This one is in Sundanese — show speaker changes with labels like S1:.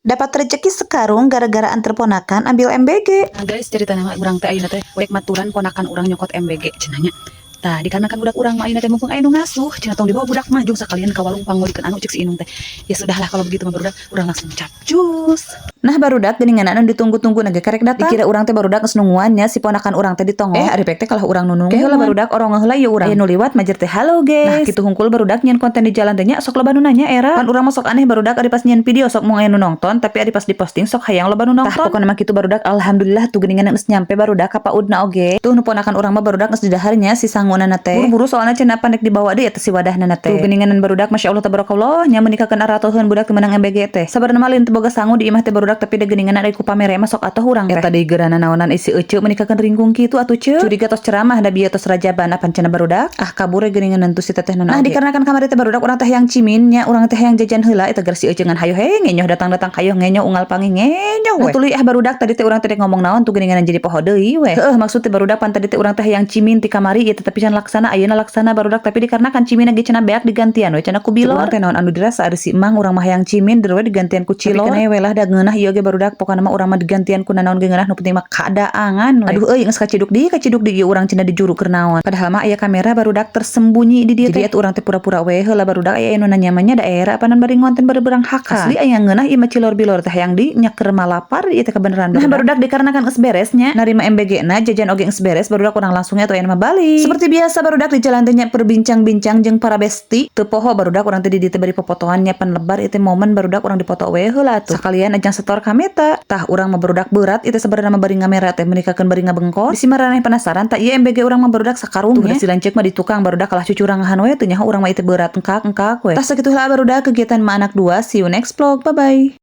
S1: Dapat rezeki sekarung gara-gara anter ponakan ambil MBG.
S2: Nah guys, cerita nama urang teh ayeuna teh wek maturan ponakan urang nyokot MBG cenah nya. Tah, dikarenakan budak urang mah ayeuna teh mumpung aya nu ngasuh, cenah tong dibawa budak mah, jung sakalian ka warung pangmeulikeun anu cek si Inung teh. Ya sudahlah kalau begitu mah, barudak, urang langsung capcus.
S1: Nah barudak, geuningan anu ditunggu-tunggu na ge karek datang. Dikira urang teh barudak geus nungguan nya si ponakan urang teh di tonggoh. Eh, ari pek teh kalah urang nu nungguan. Ke heula barudak, orong heula ieu urang. Aya nu liwat majer teh, "Halo guys." Nah, kitu hungkul barudak nyieun konten di jalan teh nya, sok loba nu nanya era. Pan urang mah sok aneh barudak, ari pas nyieun video sok moal aya nu nongton, tapi ari pas diposting sok hayang loba nu nongton. Tah, pokona mah kitu barudak, alhamdulillah tuh geuningan geus nyampe barudak ka PAUD-na oge. Tuh nu ponakan urang mah barudak geus didahar nya si sangunana teh. Buru-buru soalna cenah pan dek dibawa deui eta si wadahna teh. Tuh geuningan barudak, Masya Allah tabarakallah nya, meunikakeun aratoheun budak teu meunang MBG teh. Sabarna mah lain teu boga sangu di imah teh barudak, tapi da geuningan ari ku pamere mah sok atoh urang teh. Eta deui geurana naonan isi eceu meunikakeun ringkung kitu atuh ceu. Curiga tos ceramah da bieu tos rajaban apan cenah barudak. Ah, kabur we geuningan tuh si teteh. Nah, dikarenakan kamari teh barudak urang teh hayang cimin nya, urang teh hayang jajan heula eta gar si eceu ngan hayo he ngenyoh, datang-datang hayo ngenyoh, unggal panggih ngenyoh we. Nah, tuluy ah barudak, tadi teh urang teh ngomong naon tuh geuningan jadi poho deui we. Heueuh, maksud teh barudak pan tadi teh urang teh hayang cimin ti kamari ieu, tapi can laksana, ayeuna laksana barudak, tapi dikarenakan cimin ge cenah beak digantian we cenah ku bilor. Urang teh naon anu dirasa, ari si emang urang mah hayang cimin der we digantian ku cilor. Tapi we lah da ngeunah ieu ge barudak, pokona mah urang mah digantian ku nanaon ge ngeunah, nu penting mah kadaangan we. Aduh euy, geus kaciduk di ieu urang cenah di juru keur naon. Padahal mah aya kamera barudak tersembunyi di dieu teh. Jadi atuh urang teh pura-pura we heula barudak, aya nu nanya mah nya, daerah apanan bari ngonten bari berang haka. Asli aya ngeunah ieu mah cilor bilor teh hayang di nyaker malapar ieu teh kebenaran. Nah barudak, dikarenakan geus beres nya narima MBG na, jajan oge geus beres barudak, urang langsungnya atuh aya mah balik. Seperti biasa barudak, di jalan teh nya perbincang-bincang jeung para besti. Teu poho barudak urang teh di dieu teh bari popotoan nya, pan lebar ieu teh momen barudak, urang dipoto we heula atuh. Sakalian ajang setor ka Meta. Tah, urang mah barudak berat ieu teh sabenerna mah bari ngamera teh meunikakeun bari ngabengkor. Bisi maraneh penasaran, tah ieu MBG urang mah barudak sakarung nya. Tuh si lanceuk mah di tukang barudak, kalah cucurangahan we, teu nyaho urang mah ieu teh berat engkak engkak we. Tah, sakitu heula barudak kegiatan mah anak dua. See you next vlog. Bye bye.